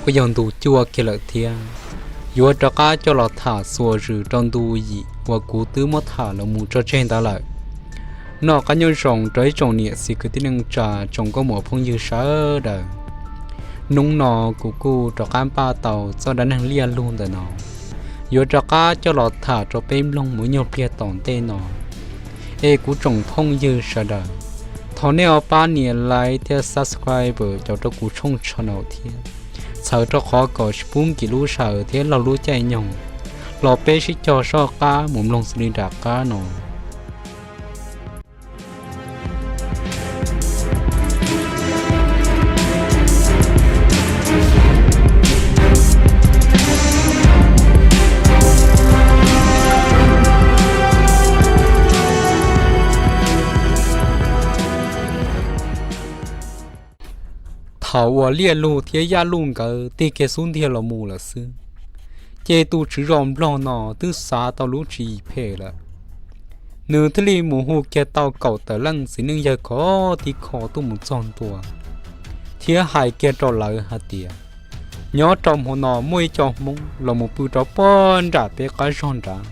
Yog ntu cuaj kiag lawm thiab, yuav rov qab coj los tham xuas zws rau ntu yim uas kuv twb muab tham los mus tso tseg ntawd lawm. Noj qab nyob zoo rau ib tsoom niam txiv kwv tij neej tsa tsoom nkauj muam phooj ywg sawv daws. Hnub no kuv kuj rov qab npaj tau txoj dab neeg liaj lug ntawm no, yuav rov qab coj los tham rau peb mloog mus nyuag pliag tom ntej no. Es kuv tsoom phooj ywg sawv daws, thov nej ho pab nias like thiab subscribe cov rau kuv tshooj channel thiab. Txhawm rau qhov kom tsis pub nkim lub sij hawm thiab laug lub caij nyoog, los peb sib cog soj qab mus mloog xws li nram qab no. Thaum uas Liaj Lug thiab Yaj Luj nkawd tig kiag xub ntiag los mus lawm xwb, ces tus tswv zos nplog no twb xav tau lub tswv yim phem lawm. Nws thiaj li mus hu kiag tau kaum tawm leej txiv neej yawg khov tib kho tuaj mus txog ntua, thiab hais kiag rau lawv hais tias, nyob rau hmo no muaj ib co Hmoob los mus pw rau pog nram peb qab zog nrad,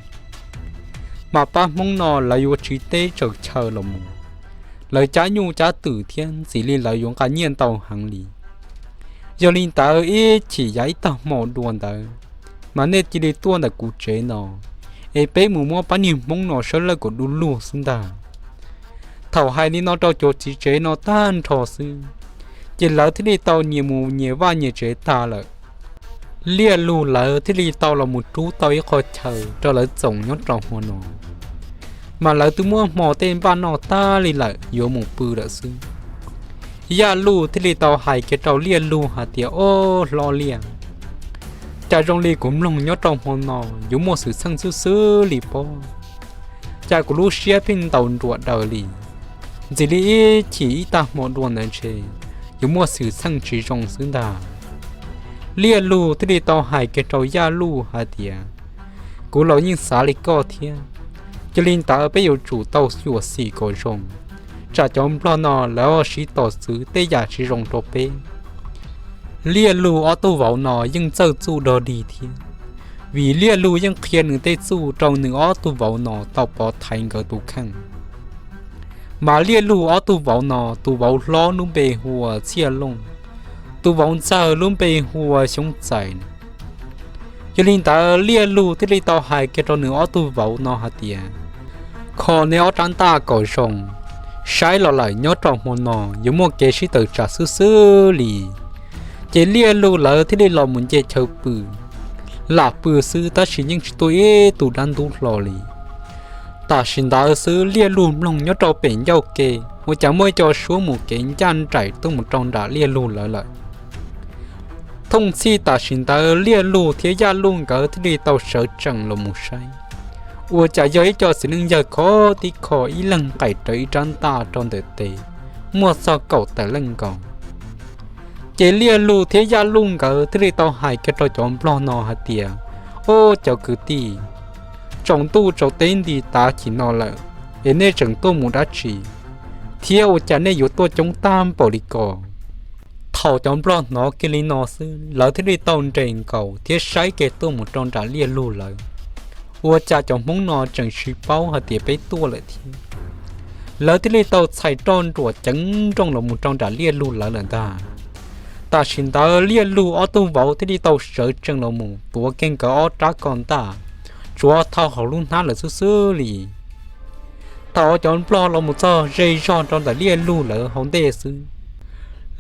mas pab Hmoob no lawv yuav tsiv teb tsaws chaw los mus, lawv cab nyuj cab twm thiab ntxim li lawv yuav nqa nyiaj ntau heev li. Yog li ntawd ib chim yav ib tag hmo dua ntawd, mas nej cia li tuaj ntawm kuv tsev no, es peb mus muab pab niag Hmoob no sawv lawj kom du lug xwb ntag. Thaum hais li no rau cov txiv tsev no tag nrho xwb, ces lawv thiaj li tau nyias mus nyias vaj nyias tsev tag lawm. Liaj Lug lawv thiaj li tau los mus rub tau ib qho chaw rau lawv txoos nyob rau hmo no, mas lawv twb muab hmo tej npaj noj tag li lawm yuav mus pw lawm xwb. Yaj Luj thiaj li tau hais kiag rau Liaj Lug hais tias, ob hlob Liaj, cas zoo li kuv mloog nyob rau hmo no yuav muaj xwm txheej xwb xwb li pob. Cas kuv lub siab pheej ntaus nruam daws li, ntxim li ib chim ib tag hmo dua ntawd ntshe yuav muaj xwm txheej tsis zoo xwb ntag. Liaj Lug thiaj li tau hais kiag rau Yaj Luj hais tias, kuv los yeej xav li koj thiab, cia li ntawd peb yuav tsum tau xyuam xim kom zoo, tsam cov nplog no lawv ho siv tos txwv tej yam tsis zoo rau peb. Liaj Lug ob tug vauv no yeej txawj txuj dog dig thiab, vim Liaj Lug yeej qhia nws tej txuj rau nws ob tug vauv no tau pov thaiv nkawd tus kheej. Mas Liaj Lug ob tug vauv no, tus vauv hlob lub npe hu ua Txhiaj Looj, tus vauv ntxawg lub npe hu ua Xyoob Txais. Yog li ntawd Liaj Lug thiaj li tau hais kiag rau nws ob tug vauv no hais tias, kho nej ob rab ntaj kom zoo, saib los lawm nyob rau hmo no yuav muaj kev sib tawm tsam xwb xwb li. Ces Liaj Lug lawv thiaj li los mus nce chaw pw, lam pw xwb tab sis yeej tsis tuaj ib tug dab ntub hlo li. Tam sim ntawd xwb Liaj Lug mloog nyob rau pem ncauj ke, ua cas muaj ib co suab mus kev ncaj nraim tuaj mus rau nram Liaj Lug lawv lawm. Thooj txhij tam sim ntawd Liaj Lug thiab Yaj Luj nkawd thiaj li tau sawv tsees los mus saib, ua cas yog ib co txiv neej yawg khov tib kho ib leeg qaim rawv ib rab ntaj rau ntawm tes, muaj txog kaum tawm leej nkaus. Ces Liaj Lug thiab Yaj Luj nkawd thiaj li tau hais kiag rau cov nplog no hais tias, ob cov kwv tij, tsaus ntuj tsaus teb nti tav chim no lawm, es nej tseem tuaj mus dab tsi, thiab ua cas nej yuav tuaj coob tag npaum li ko? Thaum cov nplog hnov kiag li no xwb lawv thiaj li tau nres nkaus thiab saib kiag tuaj mus rau nram Liaj Lug lawv, ua cas cov Hmoob no tseem tsis paub hais tias peb tuaj lawm thiab. Lawv thiaj li tau txhais roj nruam ceev nrooj los mus rau nram Liaj Lug lawv lawm ntag. Tam sim ntawd Liaj Lug ob tug vauv thiaj li tau sawv tsees los mus tuav kiag nkawd ob rab ko ntaj, tsuav thau hauv lub hnab lawm xwb xwb li. Thaum cov nplog los mus txog ze zog rau ntawm Liaj Lug lawv hauv ntej xwb,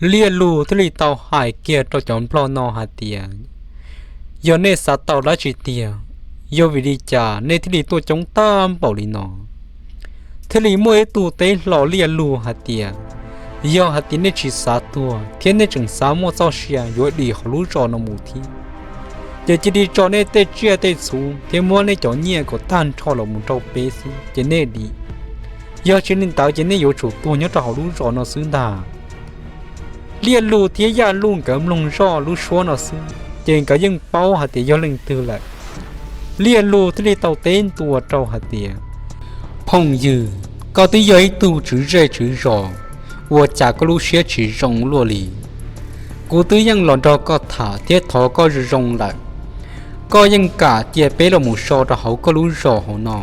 Liaj Lug thiaj li tau hais kiag rau cov nplog no hais tias, yog nej xav tau dab tsi tiag, yog vim li cas nej thiaj li tuaj coob tag npaum li no? Thiaj li muaj ib tug teb hlo Liaj Lug hais tias, yog hais tias nej tsis xav tuag thiab nej tseem xav muaj txoj sia yuav dim hauv lub zos no mus thiab, ces cia li tso nej tej tsiaj tej txhu thiab muab nej cov nyiaj kom tag nrho los mus rau peb xwb ces nej dim. Yog tsis li ntawd ces nej yuav tsum tuag nyob rau hauv lub zos no xwb ntag. Liaj Lug thiab Yaj Lug nkawd mloog zoj lub suab no xwb ces nkawd yeej paub hais tias yog leej twg lawm. Liaj Lug thiaj li tau teb ntua rau hais tias, phooj ywg, koj twb yog ib tug tswv zej tswv zos, ua cas koj lub siab tsis zoo luaj li? Kuv twb yeej los nrog koj tham thiab thov koj zoo zoo lawm, koj yeej kam cia peb los mus so rau hauv koj lub zos hauv no.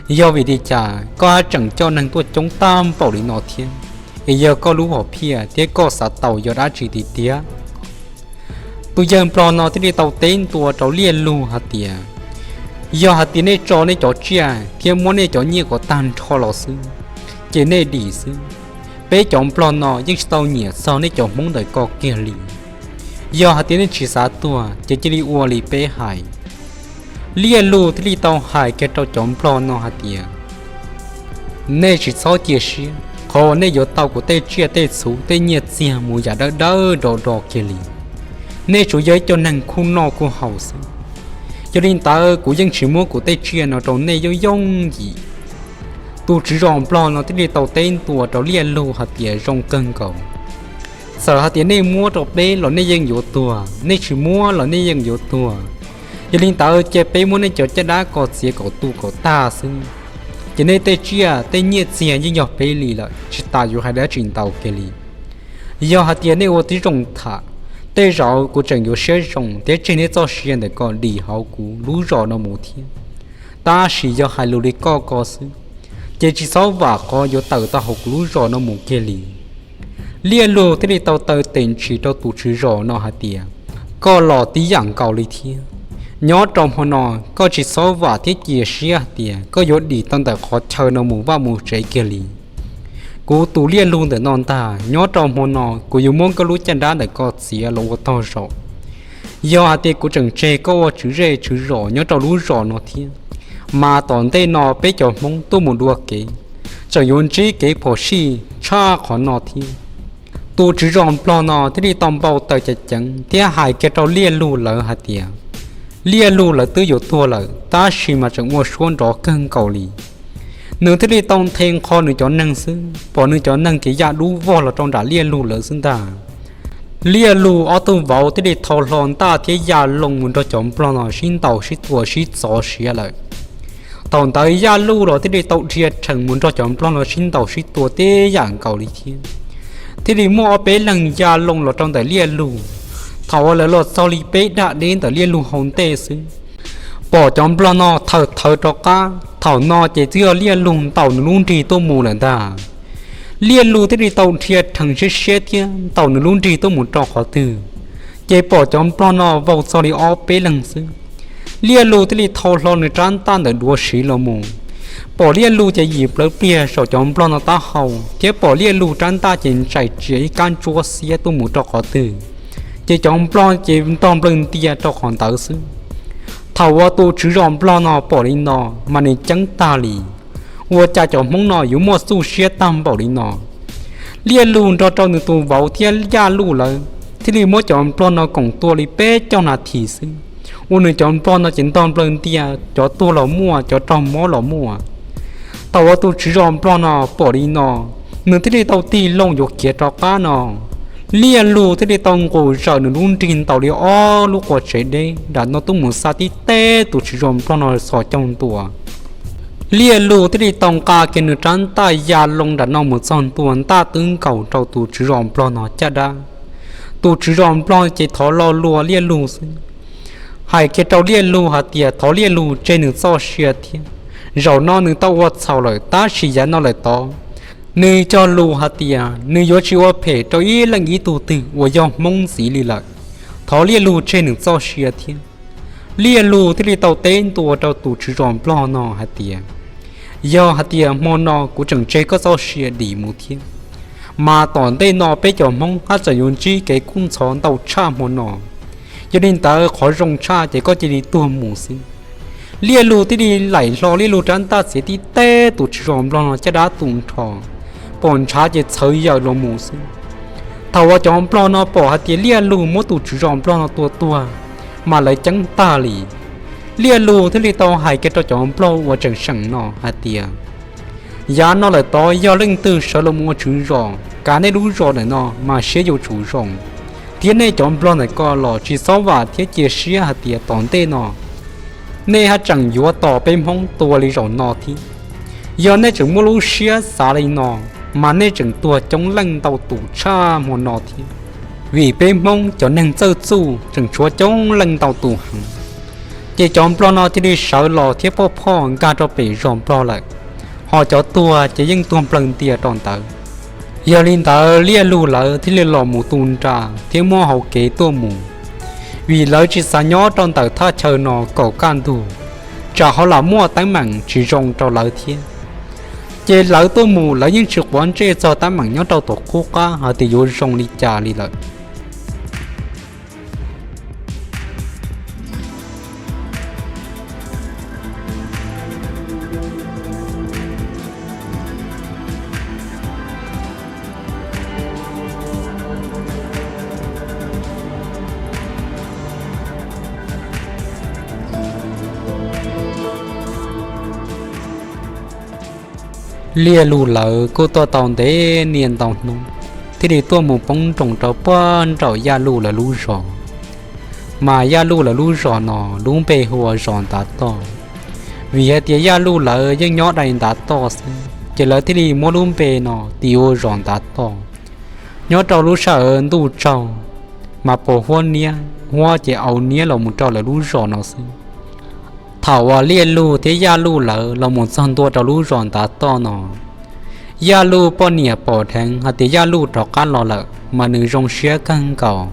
Yog vim li cas koj haj tseem coj neeg tuaj coob tag npaum li no thiab? Es yog koj lub hom phiaj thiab koj xav tau yog dab tsi tiag tiag? Tus yawg nplog no thiaj li tau teb ntua rau Liaj Lug hais tias, yog hais tias nej tso nej cov tsiaj thiab muab nej cov nyiaj kom tag nrho los xwb, ces nej dim xwb. Peb cov nplog no yeej tsis tau nyiam txog nej cov Hmoob ntawm ko kiag li. Yog hais tias nej tsis xav tuag ces cia li ua li peb hais. Liaj Lug thiaj li tau hais kiag rau cov nplog no hais tias, nej tsis txhob cia siab, qhov uas nej yuav tau kuv tej tsiaj tej txhu tej nyiaj txiag mus yam dawb dawb do do kiag li. Nej tsuas yog ib co neeg khuj noj khuj haus xwb. Yog li ntawd kuv yeej tsis muab kuv tej tsiaj no rau nej yooj yooj yim. Tus tswv zos nplog no thiaj li tau teb ntua rau Liaj Lug hais tias, zoo kawg nkaus. Txawm hais tias nej muab rau peb los nej yeej yuav tuag, nej tsis muab los nej yeej yuav tuag. Yog li ntawd cia peb muab nej cov caj dab ko txiav kom tu kom tag xwb, ces nej tej tsiaj tej nyiaj txiag yeej yog peb li lawm, tsis tas yuav hais dab tsi ntau kiag li. Yog hais tias nej ua tib zoo tham, tej zaum kuv tseem yuav siab zoo thiab tseg nej txoj sia ntawm ko dim hauv kuv lub zos no mus thiab. Tab sis yog hais lus li koj ko xwb, ces tsis txhob vam qhov yuav tawm tau hauv kuv lub zos no mus kiag li. Liaj Lug thiaj li tau taw tes ntsis rau tus tswv zos no hais tias, koj los tib yam nkaus li thiab. Nyob rau hmo no koj tsis txhob vam thiab cia siab hais tias koj yuav dim tau ntawm qhov chaw no mus vaj mus tsev kiag li. Kuv tus Liaj Lug ntawm no ntag, nyob rau hmo no kuv yuav muab koj lub caj dab ntawm ko txiav los ua tog zaum. Yog hais tias kuv tseem tseg koj ua tswv zej tswv zos nyob rau lub zos no thiab, mas tom ntej no peb cov Hmoob tuaj mus dua kev, tseem yuav ntsib kev phom sij tshaj qhov no thiab. Tus tswv zos nplog no thiaj li tau npau taws ceev ceev thiab hais kiag rau Liaj Lug lawv hais tias, Liaj Lug lawv twb yuav tuag lawm tab sis mas tseem ua suab nrov kawg nkaus li. Nws thiaj li tau nthe nqho nws cov neeg xwb, pom nws cov neeg ces ya dub vog los rau nram Liaj Lug lawv xwb ntag. Liaj Lug ob tug vauv thiaj li thau hlo ntaj thiab ya loo mus nrog cov nplog no sib ntaus sib tua sib txov siav lawm. Thaum ntawd Yaj Luj los thiaj li tau dhia rhees mus nrog cov nplog no sib ntaus sib tua tib yam nkaus li thiab. Thiaj li muaj ob peb leeg ya loo los rau ntawm Liaj Lug. Thaum uas lawv los txog li peb dag deb ntawm Liaj Lug hauv ntej xwb, pom cov nplog no thawm thawv rov qab. Thaum no ces twb yog Liaj Lug ntaus nws lub nrig tuaj mus lawm ntag. Liaj Lug thiaj li tau dhia rhees siab siab thiab ntaus nws lub nrig tuaj mus rau qhov twg, ces pom cov nplog no vau txog li ob peb leeg xwb. Liaj Lug thiaj li thau hlo nws rab ntaj ntawm duav siv los mus. Pom Liaj Lug ces yim plawv pliag saum cov nplog no taub hau thiab pom Liaj Lug rab ntaj ces ntsais tsias ib kab ntsuab xiab tuaj mus rau qhov twg, ces cov nplog ces ntog nplawg ntia rau qhov ntawd xwb. Thaum uas tus tswv zos nplog no pom li no, mas nws ceeb tag li. Ua cas cov Hmoob no yuav muaj txuj siab tag npaum li no? Liaj Lug nrog rau nws tus vauv thiab Yaj Luj lawv thiaj li muab cov nplog no koom tua li peb caug nas this xwb, ua nws cov nplog no ces ntog nplawg ntia, cov tuag los muaj, cov raug mob los muaj. Thaum uas tus tswv zos nplog no pom li no, nws thiaj li tau tig loo yuav khiav rov qab no, Liaj Lug thiaj li tau nqus zawm nws lub nrig ntaus li ob lub quas tsev deb nram no tuaj mus xa tib teb tus tswv zos nplog no txhos caug ntua. Liaj Lug thiaj li tau nqa kiag nws rab ntaj ya loo nram no mus txog ntua, ntaj twb nkaus rau tus tswv zos nplog no caj dab. Tus tswv zos nplog ces thov lo lus Liaj Lug xwb, hais kiag rau Liaj Lug hais tias thov Liaj Lug tseg nws txoj sia thiab. Zaum no nws tau ua txhaum lawm tab sis yav no lawm tod, nws cog lus hais tias nws yuav tsis ua phem rau ib leej ib tug twg uas yog Hmoob ntxiv li lawm. Thov Liaj Lug tseg nws txoj sia thiab. Liaj Lug thiaj li tau teb ntua rau tus tswv zos nplog no hais tias, yog hais tias hmo no kuv tseem tseg koj txoj sia dim mus thiab, mas tom ntej no peb cov Hmoob haj tseem yuav ntsib kev kub ntxhov ntau tshaj hmo no. Yog li ntawd qhov zoo tshaj ces koj cia li tuag mus xwb. Liaj Lug thiaj li laim hlo Liaj Lug rab ntaj txiav tib teb tus tswv zos nplog no caj dab tu nrho, pom ntshav ces txhawv yaws los mus xwb. Thaum uas cov nplog no pom hais tias Liaj Lug muab tus tswv zos nplog no tua tuag, mas lawv ceeb tag li. Liaj Lug thiaj li tau hais kiag rau cov nplog uas tseem seem no hais tias, yav no lawm tod yog leej twg sawv los mus ua tswv zos kav nej lub zos ntawm no mas siab yuav tsum zoo, thiab nej cov nplog ntawm ko los tsis txhob vam thiab cia siab hais tias tom ntej no nej haj tseem yuav tos peb Hmoob tua li zaum no thiab. Yog nej tseem muaj lub siab xav li no, mas nej tseem tuag coob leej ntau tus tshaj hmo no thiab. Vim peb Hmoob cov neeg txawj txuj tseem tshuav coob leej ntau tus heev, ces cov Nplog no thiaj li sawv los thiab phoj phoj nkag rau pem zos Nplog lawm, ho cov tuag ces yeej tuag nplawg ntias rau ntawd. Yog li ntawd Liaj Lug lawv thiaj li los mus tu nra thiab muab hauv kev tuaj mus, vim lawv tsis xav nyob rau ntawm thaj chaw no kom kaj ntug, tsam ho lam muaj teeb meem tsis zoo rau lawv thiab. Ces lawv tuaj mus lawv yeej tsis quav ntsej txog teeb meem nyob rau tom qub qab hais tias yuav zoo li cas li lawm. Liaj Lug lawv kuj tuaj tau ntev niaj ntau hnub, thiaj li tuaj mus poob nroos rau puag nraum Yaj Luj lawv lub zos. Mas Yaj Luj lawv lub zos no lub npe hu ua zos Ntav Toj, vim hais tias Yaj Luj lawv yeej nyob dai Ntav Toj xwb, ces lawv thiaj li muab lub npe no tis ua zos Ntav Toj. Nyob rau lub sij hawm ntuj tsaug, mas pos huab niab, huab ces au niab los mus rau lawv lub zos no xwb. Thaum uas Liaj Luj thiab Yaj Luj lawv los mus txog ntua rau lub zos Ntav Toj no, Yaj Luj poj niam pom dheev hais tias Yaj Luj rov qab los lawm mas nws zoo siab kawg nkaus.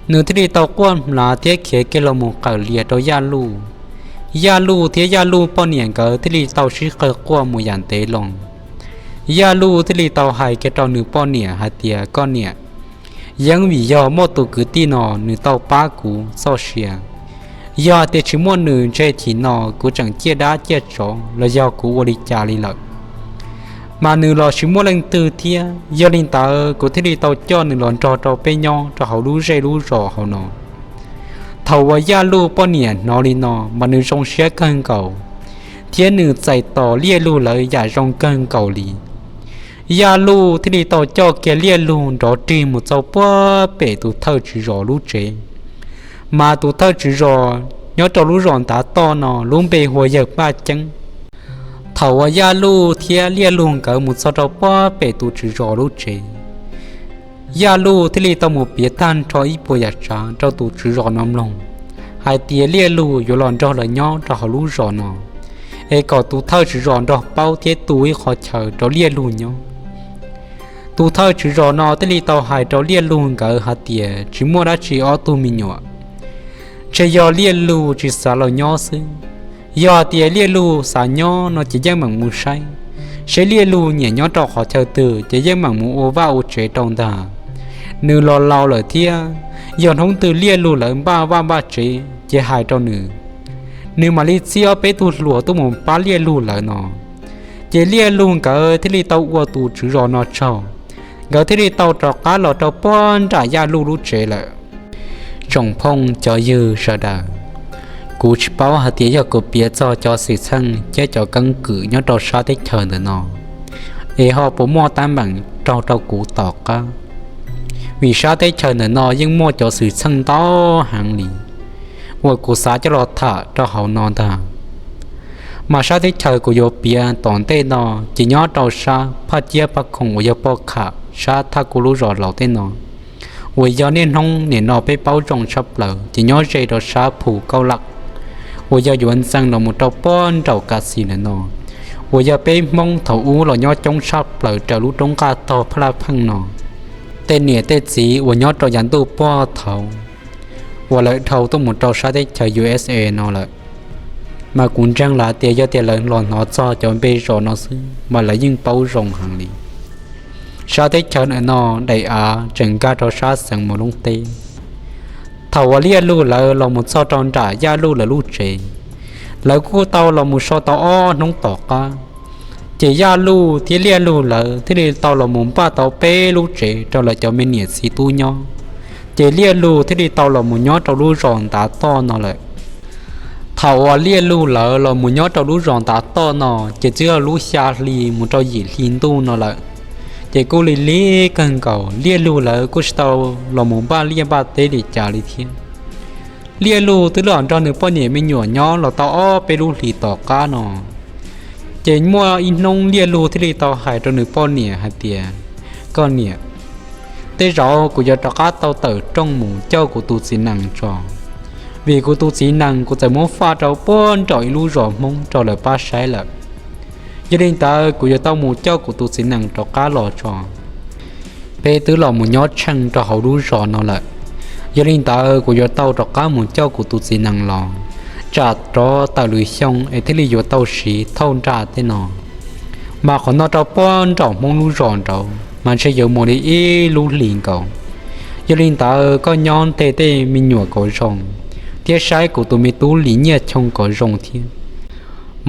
Nws thiaj li tau quaj hmlav thiab khiav kiag los mus qawm lias rau Yaj Luj. Yaj Luj thiab Yaj Luj poj niam nkawd thiaj li tau sib qawg quaj mus yam ntev los. Yaj Luj thiaj li tau hais kiag rau nws poj niam hais tias, koj niam, yeej vim yog muaj tus kwv tij no nws tau pab kuv txoj sia. Yog tias tsis muaj nws ntshe thim no kuv tseem ciaj dab ciaj tsov los yog kuv ua li cas li lawm. Mas nws los tsis muaj leej twg thiab, yog li ntawd kuv thiaj li tau coj nws los nrog rau peb nyob rau hauv lub zej lub zos hauv no. Thaum uas Yaj Luj poj niam hnov li no mas nws zoo siab kawg nkaus, thiab nws txais tos Liaj Luj lawv yam zoo kawg nkaus li. Yaj Luj thiaj li tau coj kiag Liaj Luj nrov rig mus txog puag pem tus thawj tswv zos lub tsev. Mas tus thawj tswv zos nyob rau lub zos Ntav Toj no lub npe hu ua Yawg Paj Ceeb. Thaum uas Yaj Luj thiab Liaj Luj nkawd mus txog rau puag pem tus tswv zos lub tsev, Yaj Luj thiaj li tau mus piav tag nrho ib puas yam tsav rau tus tswv zos no mloog, hais tias Liaj Luj yuav los nrog lawv nyob rau hauv lub zos no, es kom tus thawj tswv zos nrog paub thiab tu ib qhov chaw rau Liaj Luj nyob. Tus thawj tswv zos no thiaj li tau hais rau Liaj Luj nkawd hais tias tsis muaj dab tsi ob tug me nyuam, ntshe yog Liaj Luj tsis xav los nyob xwb. Yog hais tias Liaj Luj xav nyob no ces yeej meem mus saib, saib Liaj Luj nyiam nyob rau qhov chaw twg ces yeej meem mus ua vaj ua tsev rau ntag. Nws los laus lawm thiab, yog hnub twg Liaj Luj lawv npaj vaj npaj tsev ces hais rau nws, nws mam li txib ob peb tug hluas tuaj mus pab Liaj Luj lawv no. Ces Liaj Luj nkawd thiaj li tau ua tus tswv zos no tsaug, nkawd thiaj li tau rov qab los rau puag nram Yaj Luj lub tsev lawm. Tsoom phooj cov ywg sawv daws, kuv tsis paub hais tias yog kuv piav txog cov xwm txheej thiab cov keeb kwm nyob rau sab teb chaws ntawm no es ho puas muaj teeb meem raug rau kuv tom qab, vim sab teb chaws ntawm no yeej muaj cov xwm txheej ntau heev li uas kuv xav coj los tham rau hauv no ntag. Mas sab teb chaws kuv yuav piav tom ntej no ces nyob rau sab Phaj Ciab Phaj Khoom uas yog Poj Kham sab Thaj Kub lub zos laus tej no, uas yog niaj hnub nim no peb paub zoo tshaj plaws ces nyob ze rau sab Phu Kauj Laj, uas yog yuav ntxees los mus rau puag nraum Kas Xis ntawm no, uas yog peb Hmoob thaum ub los nyob coob tshaj plaws raws lub roob nqaj tog Phaj Laj Pheej no. Tej niam tej txiv uas nyob rau yav ntuj puag thaud uas lawv dhau tuaj mus rau sab teb chaws U S A no lawm, mas kuv ntseeg lawm tias yog tias lawv los hnov txog cov npe zos no xwb mas lawv yeej paub zoo heev li. Sab teb chaws ntawm no daim av tseem nkag rau sab xeev Mus Loob teb. Thaum uas Liaj Luj lawv los mus txog rau nram Yaj Luj lawv lub tsev, lawv kuj tau los mus so tau ob hnub tom qab, ces Yaj Luj thiab Liaj Luj lawv thiaj li tau los mus npaj tau peb lub tsev rau lawv cov me niam txiv tub nyob. Ces Liaj Luj thiaj li tau los mus nyob rau lub zos Ntav Toj no lawm. Thaum uas Liaj Luj lawv los mus nyob rau lub zos Ntav Toj no ces twb yog lub xya hli mus rau yim hli ntuj no lawm. Ces kuj lig lig kawg nkaus, Liaj Luj lawv kuj tsis tau los mus npaj liaj npaj teb li cas li thiab. Liaj Luj twb los nrog nws poj niam me nyuam nyob los tau ob peb lub hlis tom qab no. Ces muaj ib hnub Liaj Luj thiaj li tau hais rau nws poj niam hais tias, koj niam, Tej zaum kuv yuav rov qab tau tawm rooj mus coj kuv tus txiv nees tso, vim kuv tus txiv nees kuv txawm muab faj rau puag nraum ib lub zos Hmoob rau lawv pab saib lawm. Yog li ntawd kuv yuav tau mus coj kuv tus txiv nees rov qab los tso. Peb twb los mus nyob tsheej rau hauv lub zos no lawm, yog li ntawd kuv yuav tau rov qab mus coj kuv tus txiv nees los, tsam rov tawm lwm xyoo es thiaj li yuav tau siv thauj nra tej no. Mas qhov no rau puag nraum Hmoob lub zos nraud mas ntshe yuav mus li ib lub hlis nkaus. Yog li ntawd koj nyob nteg tej me nyuam kom zoo, thiab saib kuv tus me tub Lis Nyiaj Choo kom zoo thiab.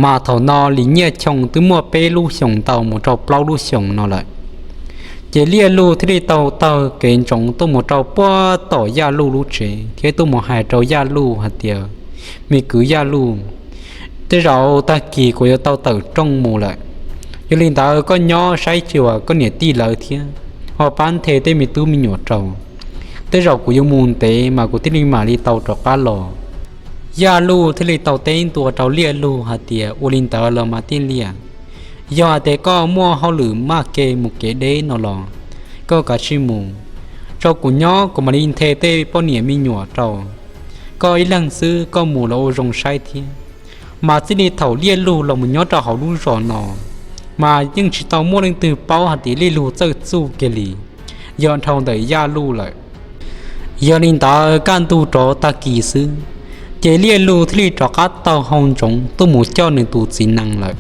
Mas thaum no Lis Nyiaj Choo twb muaj peb lub xyoos ntau mus rau plaub lub xyoos no lawm. Ces Liaj Luj thiaj li tau taug kev ntsoov tuaj mus rau puag tom Yaj Luj lub tsev thiab tuaj mus hais rau Yaj Luj hais tias, Me kwv Yaj Luj, tej zaum tag kis kuv yuav tau tawm rooj mus lawm. Yog li ntawd koj nyob saib xyuas koj niam tij lawv thiab ho pab nthe tej me tub me nyuam rau. Tej zaum kuv yuav mus ntev mas kuv thiaj li mam li tau rov qab los. Yaj Luj thiaj li tau teb ntua rau Liaj Luj hais tias, Ua li ntawd los mas tij Liaj, yog hais tias koj muaj hauj lwm maj ke mus kev deb no los koj kav tsij mus, tso kuv nyob kuv mam li nthe tej poj niam me nyuam rau. Koj ib leeg xwb koj mus los ua zoo saib thiab. Mas txij li thaum Liaj Luj los mus nyob rau hauv lub zos no mas yeej tsis tau muaj leej twg paub hais tias Liaj Luj txawj txuj kiag li, yog dhau ntawm Yaj Luj lawm. Yog li ntawd kaj ntug rov tag kis xwb, ces Liaj Luj thiaj li rov qab taug hau ntsoov tuaj mus coj nws tus txiv nees lawm.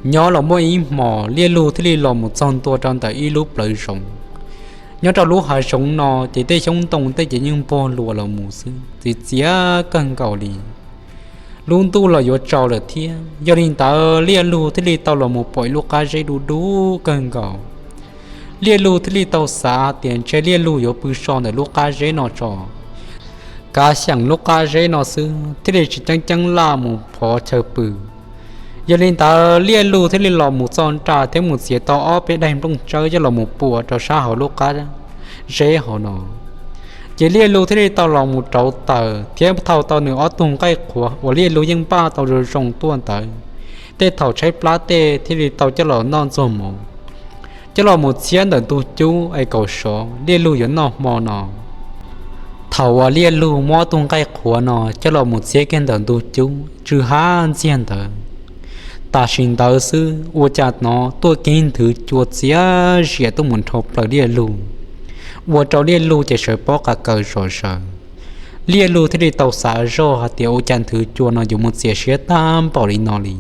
Nyob los muaj ib hmos Liaj Luj thiaj li los mus txog ntua rau ntawm ib lub plawv zoov. Nyob rau lub hav zoov no ces tej xyoob ntoo tej ces yeej npog luas los mus xwb, txiv txiav kawg nkaus li. Lub ntuj los yuav tsaus lawm thiab, yog li ntawd Liaj Luj thiaj li tau los mus pom ib lub qab zeb dub dub kawg nkaus. Liaj Luj thiaj li tau xav tias ntshe Liaj Luj yuav pw so ntawm lub qab zeb no tso. Kav xyeem lub qab zeb no xwb thiaj li tsis ceeb ceeb laj mus phov chaw pw. Yog li ntawd Liaj Luj thiaj li los mus txog nram thiab mus txiav tau ob peb daim nplooj tsawb coj los mus pua rau sab hauv lub qab zeb hauv no. Ces Liaj Luj thiaj li tau los mus rauv taws thiab thau tau nws ob tug nqaij qhuav uas Liaj Luj yeej npaj tau zoo zoo tuaj ntawd, tej thaum tshaib plab tej thiaj li tau coj los noj ntxuag mov, coj los mus txhiab ntawm ntug cub es kaum sov Liaj Luj yuav noj hmo no. Thaum uas Liaj Luj muab ob tug nqaij qhuav no coj los mus txhiab kiag ntawm ntug cub tsw hab ntxiag ntawd, tam sim ntawd xwb ua cas hnov tuaj kiag nthwv cua txias zias tuaj mus nrhau plaws Liaj Luj, ua rau Liaj Luj ces sawv pob qa kaws zom zaws. Liaj Luj thiaj li tau xav zoj hais tias ua cas nthwv cua no yuav mus txias siab tag npaum li no li.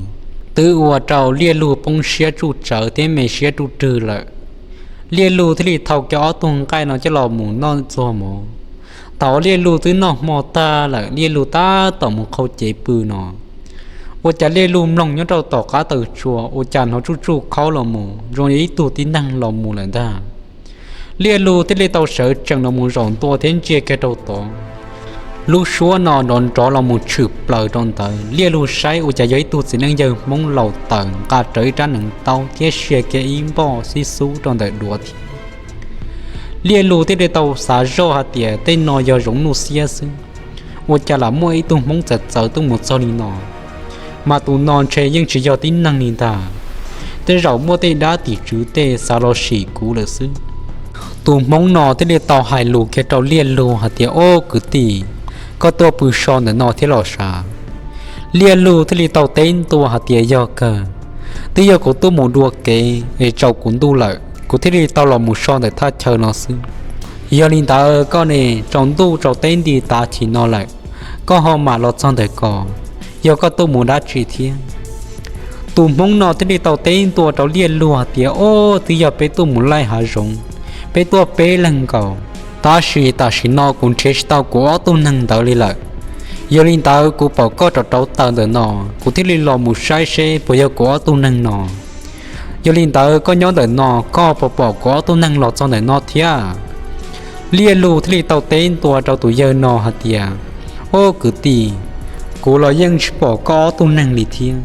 Twb ua rau Liaj Luj poob siab tsuj tsawv thiab me siab ruj rwg lawm. Liaj Luj thiaj li thau kiag ob tug nqaij no coj los mus noj ntxuag mov. Thaum Liaj Luj twb noj hmo tag lawm Liaj Luj tab tom mus qhau cev pw no, ua cas Liaj Luj mloog nyob rau tom qab taws tsua ua cas hnov tsuj tsuj khaub los mus zoo li ib tug tib neeg los mus lawm ntag. Liaj Luj thiaj li tau sawv tsees los mus zaum ntua thiab ntsia kiag rau tod. Lub suab no nrov nrov los mus tshwm plaws rau ntawd, Liaj Luj saib ua cas yog ib tug txiv neej yawg Hmoob laus taws nqa rawv ib rab hneev taub thiab sia kiag ib npoj xib xub rau ntawm duav thiab. Liaj Luj thiaj li tau xav zoj hais tias tej no yog zoov nuj xiab xwb, ua cas lam muaj ib tug Hmoob txawv txawv tuaj mus txog li no, mas tus no ntshe yeej tsis yog tib neeg li ntag, tej zaum muaj tej dab tim tswv tej xav los sim kuv lawm xwb. Tus Hmoob no thiaj li tau hais lus kiag rau Liaj Luj hais tias, Ob kwv tij, koj tuaj pw so ntawm no thiab los sav? Liaj Luj thiaj li tau teb ntua hais tias, Yog kawg, twb yog kuv tuaj mus dua kev es tsaus kuv ntuj lawm kuv thiaj li tau los mus so ntawm thaj chaw no xwb. Yog li ntawd koj ne, tsaus ntuj tsaus teb nti tav chim no lawm, koj ho mam los txog ntawm ko, yog koj tuaj mus dab tsi thiab? Tus Hmoob no thiaj li tau teb ntua rau Liaj Luj hais tias, Ob, twb yog peb tuaj mus laij hav zoov, peb tuaj peb leeg nkaus, tab sis tam sim no kuv nrhiav tsis tau kuv ob tug neeg ntawd li lawm. Yog li ntawd kuv pom koj rauv rauv taws ntawm no, kuv thiaj li los mus saib seb puas yog kuv ob tug neeg no. Yog li ntawd koj nyob ntawm no koj puas pom kuv ob tug neeg los txog ntawm no thiab? Liaj Lug thiaj li tau teb ntua rau tus yawg no hais tias, Ob kwv tij, kuv los yeej tsis pom koj ob tug neeg li thiab.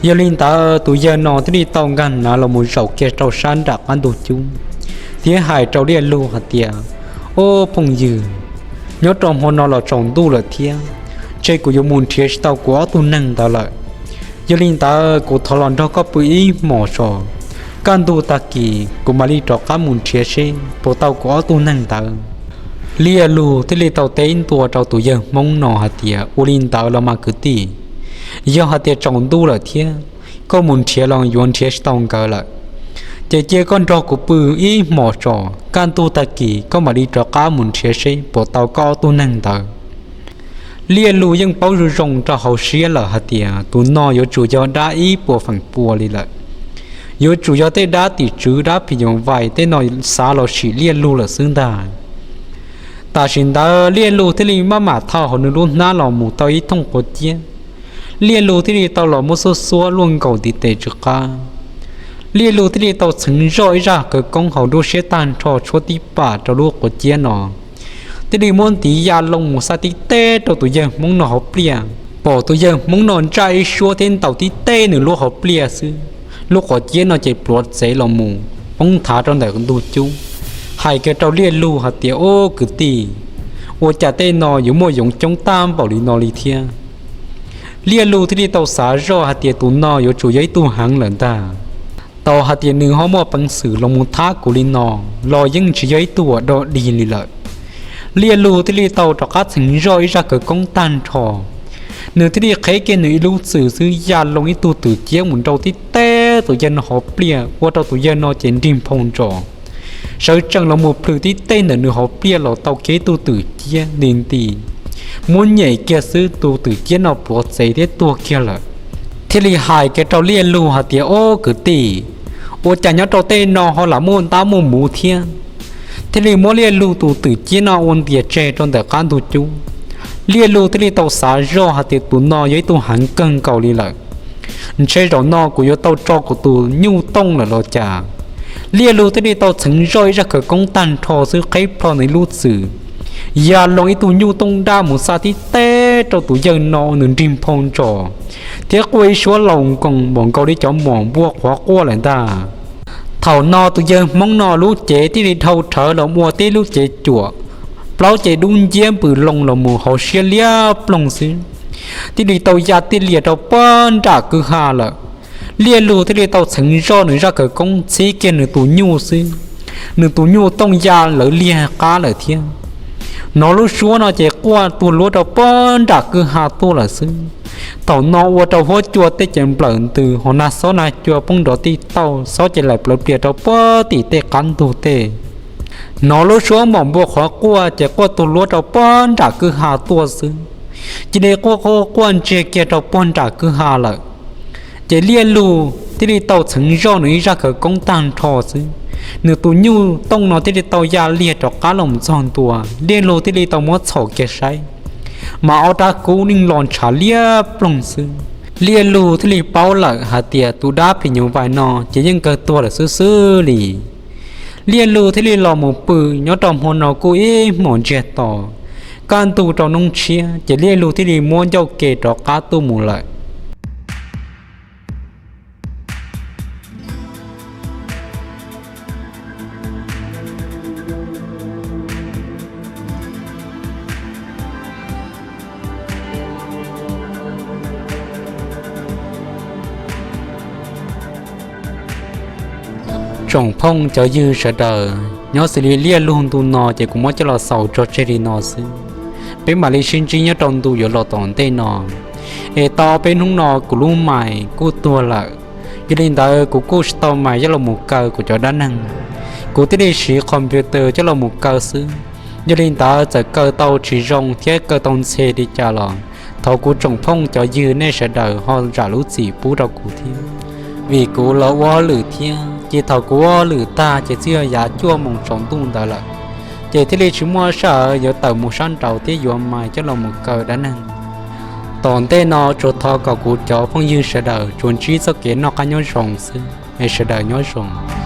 Yog li ntawd tus yawg no thiaj li tau nkag hnav los mus zaum kiag rau sab nram qab ntug cub, thiab hais rau Liaj Lug hais tias, Ob phooj ywg, nyob rau hmo no los tsaus ntuj lawm thiab, ntshe kuv yuav mus nrhiav tsis tau kuv ob tug neeg ntawd lawm. Yog li ntawd kuv thov los nrog koj pw ib hmos tso, kaj ntug tag kis kuv mam li rov qab mus nrhiav seb puas tau kuv ob tug neeg ntawd. Liaj Lug thiaj li tau teb ntua rau tus yawg Hmoob no hais tias, Ua li ntawd los mas kwv tij, yog hais tias tsaus ntuj lawm thiab koj mus nrhiav los yuav nrhiav tsis tau nkawd lawm, ces cia koj nrog kuv pw ib hmos tso, kaj ntug tag kis koj mam li rov qab mus nrhiav seb puas tau koj ob tug neeg ntawd. Liaj Lug yeej paub zoo zoo rau hauv siab lawm hais tias tus no yuav tsum yog dab ib puas feem pua li lawm, yuav tsum yog tej dab tim tswv dab phim nyuj vais tej no xav los sim Liaj Lug lawm xwb ntag. Tam sim ntawd Liaj Lug thiaj li maj mam thau hauv nws lub hnab los mus tau ib thooj quav ciab. Liaj Lug thiaj li tau los muab xuab xuab luaj nkaus ntiv tes tsw qab. Liaj Lug thiaj li tau txheev zoj ib zaj khawv koob hauv nruab siab tag nrho tshuab tib pam rau lub quav ciab no, thiaj li muab ntiv ya loo mus xa tib teb rau tus yawg Hmoob no hauv pliaj. Pom tus yawg Hmoob no ntsaj ib suab thiab ntaus tib teb nws lub hauv pliaj xwb, lub quav ciab no ces pluav txev los mus poob nthav rau ntawm ntug cub, hais kiag rau Liaj Lug hais tias, Ob kwv tij, ua cas tej no yuav muaj yoov coob tag npaum li no li thiab? Liaj Lug thiaj li tau xav zoj hais tias tus no yuav tsum yog ib tug heev lawm ntag. Tau hais tias nws ho muaj peev xwm los mus thab kuv li no los yeej tsis yog ib tug uas dog dig li lawm. Liaj Lug thiaj li tau rov qab txheev zoj ib zaj khawv koob tag nrho, nws thiaj li qheb kiag nws ib lub txwm xwb ya loo ib tug twm ciab mus nrau tib teb tus yawg no hauv pliaj ua rau tus yawg no ces nrig nphoo ntsos, sawv tsees los mus plhws tib teb ntawm nws hauv pliaj los tau kiag ib tug twm ciab nti nti, muab nyem kiag xwb tus twm ciab no pluav txev thiab tuag kiag lawm. Thiaj li hais kiag rau Liaj Lug hais tias, Ob kwv tij, ua cas nyob rau tej no ho lam muaj ntab muaj muv thiab? Thiaj li muab Liaj Lug tus twm ciab no ua ntias tseg rau ntawm qab ntug cub. Liaj Lug thiaj li tau xav zoj hais tias tus no yog ib tug heev kawg nkaus li lawm, ntshe zaum no kuv yuav tau tso kuv tus nyuj tooj lawm los cas. Liaj Lug thiaj li tau txheev zoj ib zaj khawv koob tag nrho xwb qheb plho nws ib lub txwm, ya loo ib tug nyuj tooj daj mus xa tib teb rau tus yawg no nws nrig nphoo ntsos, thiab quaj ib suab laus nkoos npaum nkaus li cov mom npua qhuav quaj lawm ntag. Thaum no tus yawg Hmoob no lub cev thiaj li dhau rhawv los ua tib lub cev cuam, plaub cev dub nciab npws loo los mus hauv siab liab ploog xwb, thiaj li tau ya tij lias rau puag nram kwj ha lawm. Liaj Lug thiaj li tau txheev zoj nws zaj khawv koob txhib kiag nws tus nyuj xwb, nws tus nyuj tooj ya lawv liag qab lawm thiab. Hnov lub suab no ces quaj tuag luab rau puag nram kwj ha tuaj lawm xwb. Thaum no ua rau huab cua tej ces nplawm ntws, hos nag xob nag cua poob nrov tij tauj, xob ces laim plawv plias rau puag tim tej qab ntug tej. Hnov lub suab mom npua qhuav quaj ces quaj tuag luab rau puag nram kwj ha tuaj xwb. Cia li quaj quaj quaj ntsiag kiag rau puag nram kwj ha lawm. Ces Liaj Lug thiaj li tau txheev zoj nws ib zaj khawv koob tag nrho xwb, nws tus nyuj tooj no thiaj li tau ya liag rov qab los txog ntua. Liaj Lug thiaj li tau muab txhom kiag saib, mas ob rab kub neej los ntshav liab ploog xwb. Liaj Lug thiaj li paub lawm hais tias tus dab phim nyuj vais no ces yeej kawg tuag lawm xwb xwb li. Liaj Lug thiaj li los mus pw, nyob rau hmo no kuj ib hmos ntsiag to, kaj ntug rau noob tshiab ces Liaj Lug thiaj li muab ncauj ke rov qab tuaj mus lawm. Tsoom phooj cov ywg sawv daws, nyob xws li Liaj Lug ntu no ces kuv muab coj los xaus tso tseg li no xwb. Peb mam li sib ntsib nyob rau ntu yuav los tom ntej no. Es tau peb hnub no kuv lub mais kuj tuag lawm, yog li ntawd kuv kuj tsis tau mais coj los mus kaw kuv cov dab neeg. Kuv thiaj li siv computer coj los mus kaw xwb. Yog li ntawd txawm kaw tau tsis zoo thiab kaw tau ntxhe li cas los thov kuv tsoom phooj cov ywg nej sawv daws ho zam lub txim pub rau kuv thiab. Vim kuv los ua hauj lwm thiab ces thaum kuv ua hauj lwm tag ces twb yog yav cuaj moos tsaus ntuj ntawd lawm, ces thiaj li tsis muaj sij hawm yuav tawm mus sab nraud thiab yuav mais coj los mus kaw dab neeg. Tom ntej no tsuas thov kom kuv cov phooj ywg sawv daws tsuas ntsib txoj kev noj qab nyob zoo xwb, es sawv daws nyob zoo.